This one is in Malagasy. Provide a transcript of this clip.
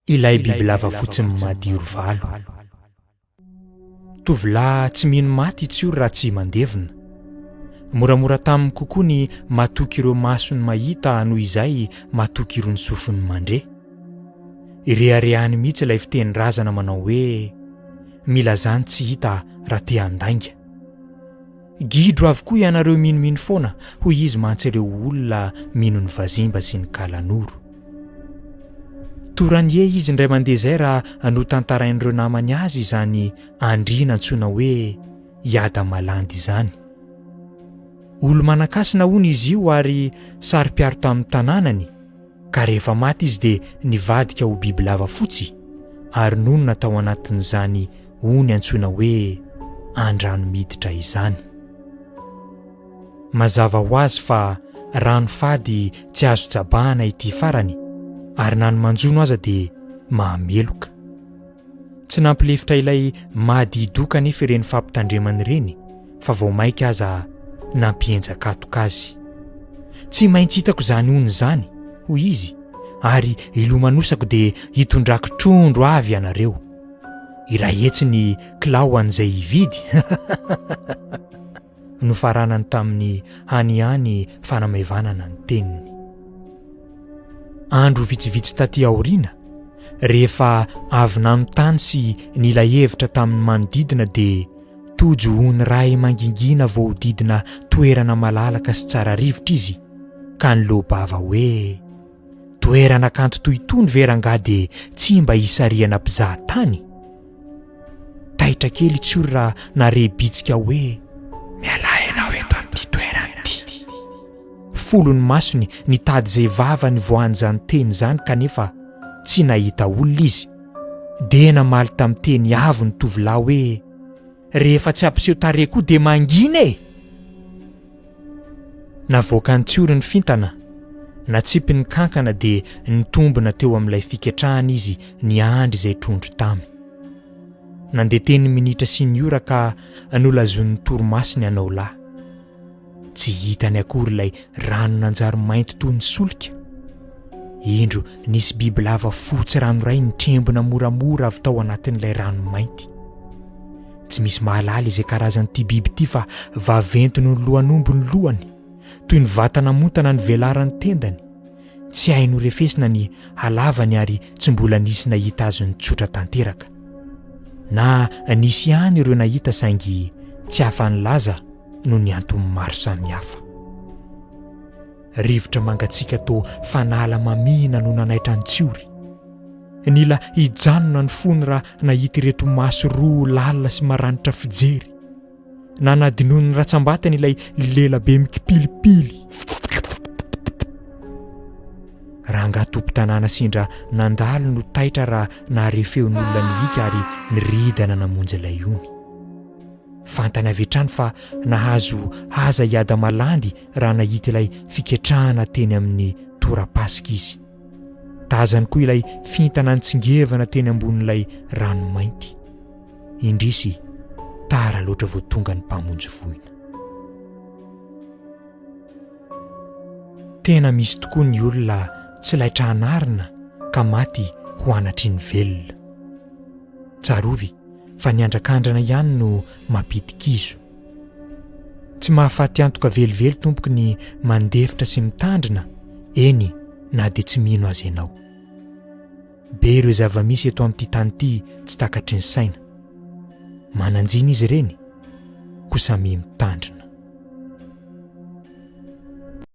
Ilay bibilava fotsy madirovalo. Tovolahy tsy mino maty i Tsiory raha tsy mandevina. Moramora taminy kokoa ny matoky ireo masony mahita noho izay matoky irony sofiny mandre. Ireharehany mihitsy ilay fitenin-drazana manao hoe milazà ny tsy hita raha te handainga. Gidro avokoa ianareo minomino foana, hoy izy mantsy ireo olona mino ny vazimba sy ny kalanoro. Toranie izy indray mandeha izay raha notantarain'ireo namany azy izany andriana antsoina hoe Iadamalandy izany. Olo-manan-kasina hono izy io ary saro-piaro tamin'ny tanànany, ka rehefa maty izy dia nivadika ho bibilava fotsy ary nonina tao anatin'izany ony antsoina hoe Andranomiditra izany. Mazava ho azy fa rano fady tsy azo jabahana ity farany ary na ny manjono aza dia mahameloka. Tsy nampilefitra ilay Madidoka anefa ireny fampitandremana ireny fa vao mainka aza nampihenjan-katoka azy. Tsy maintsy hitako izany ony izany, hoy izy, ary ilomanosako dia hitondrako trondro avy ianareo. 100 ny kilao ho an'izay hividy. Nofaranany tamin'ny hanihany fanamaivanana ny teniny. Andro vitsivitsy taty aoriana, rehefa avy nanontany sy nila hevitra tamin'ny manodidina dia tojo ony ray mangingina voahodidina toerana malalaka sy tsara rivotra izy ka niloa-bava hoe, Toerana kanto toy itony ve rangahy dia tsy mba hisarihana mpizaha tany? Taitra kely i Tsiory raha nahare bitsika hoe, Mialà ianao eto amin'ity toerana ity. Folo ny masony nitady izay vava nivoahan'izany teny izany kanefa tsy nahita olona izy. Dia namaly tamin'ny teny avo ny tovolahy hoe, Rehefa tsy hampiseho tarehy koa dia mangina e! Navoakan'i Tsiory ny fintana, natsipy ny kankana dia nitombina teo amin'ilay fiketrahana izy niandry izay trondro tamy. Nandeha teny minitra sy ny ora ka nolazoin'ny torimasony hanao lahy. Tsy hitany akory ilay rano nanjary mainty toy ny solika. Indro nisy bibilava fotsy ranoray nitrembona moramora avy tao anatin'ilay rano mainty. Tsy misy mahalala izay karazan'ity biby ity fa vaventy noho ny lohan'omby ny lohany, toy ny vatana montana ny velaran'ny tendany. Tsy hay norefesina ny halavany ary tsy mbola nisy nahita azy nitsotra tanteraka. Na nisy ihany ireo nahita saingy tsy afa-nilaza noho ny antony maro samihafa. Rivotra mangatsiaka toa fanala mamihina no nanaitra an'i Tsiory. Nila hijanona ny fony raha nahita ireto maso roa lalina sy maranitra fijery. Nanadinoin'ny ratsambatany ilay lela be mikipilipily. Rangahy tompon-tanàna sendra nandalo no taitra raha nahare feon'olona nihika ary niridana namonjy ilay ony. Fantany avy hatrany fa nahazo haza i Adamalandy raha nahita ilay fiketrahana teny amin'ny torapasika izy. Tazany koa ilay fintana nitsingevana teny ambonin'ilay rano mainty. Indrisy, tara loatra vao tonga ny mpamonjy voina. Tena misy tokoa ny olona tsy laitra anarina ka maty ho anatry ny velona. Tsarovy fa ny andrakandrana ihany no mampidi-kizo. Tsy mahafaty antoka velively tompoko ny mandefitra sy mitandrina, eny na dia tsy mino aza ianao. Be ireo zava-misy eto amin'ity tany ity tsy takatry ny saina. Manan-jina izy ireny, koa samia mitandrina.